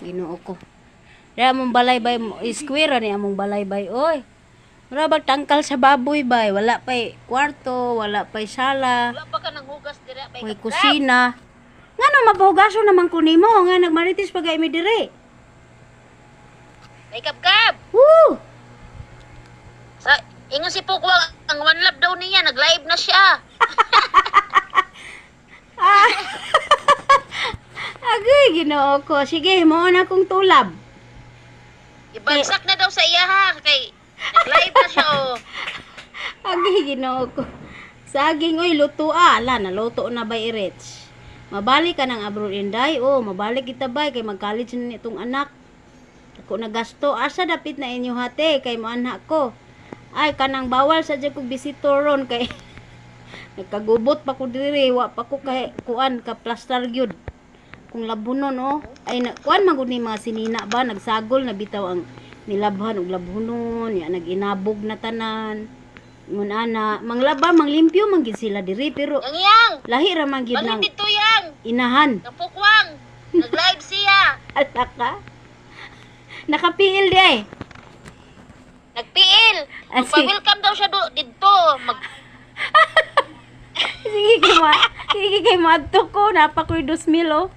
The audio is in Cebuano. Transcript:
Ginoo ko. Daya among balay bay, square ni among balay bay oy. Mura bag tangkal sa baboy bay, wala pay kwarto, wala pay sala, Wala pa ka nang hugas dira bay. way kusina. Ngano mapahugaso naman ko nimo nga nagmarites pa gay mi dire. May kabkab. Woo! Sa ingon si Pukwang, ang one love daw niya, nag-live na siya. Ah. Agoy, Ginoo ko. Sige, mao na akong tulab. Ibagsak na daw sa iya ha kay nag-live na siya oh. Agoy, Ginoo ko. Saging oy luto ah. Ala, naluto na bay irets. Mabalik ka ng abroad inday. Oh, mabalik kita bay kay mag-college na nitong anak. Ako nagasto asa dapit na inyo hate kay moanha ko. Ay kanang bawal sa jud kog visitor ron kay nagkagubot pa ko diri, wa pa ko kay kuan ka plaster gyud. Kung labunon oh, ay na, kuan man gud ni mga sinina ba nagsagol na bitaw ang nilabhan og labunon, ya nag-inabog na tanan. Ngun ana, manglaba, manglimpyo man gid sila diri pero Yang yang, lahi ra man gid balhin nang dito yang, inahan. ng Pukwang. Nag-live siya. Ala ka. Nakapiil di ay. Nagpiil. Ah, sige. Magpa-welcome daw siya do, didto. Mag Sige kay ma, sige kay maadto ko, napa ko'y 2,000 oh.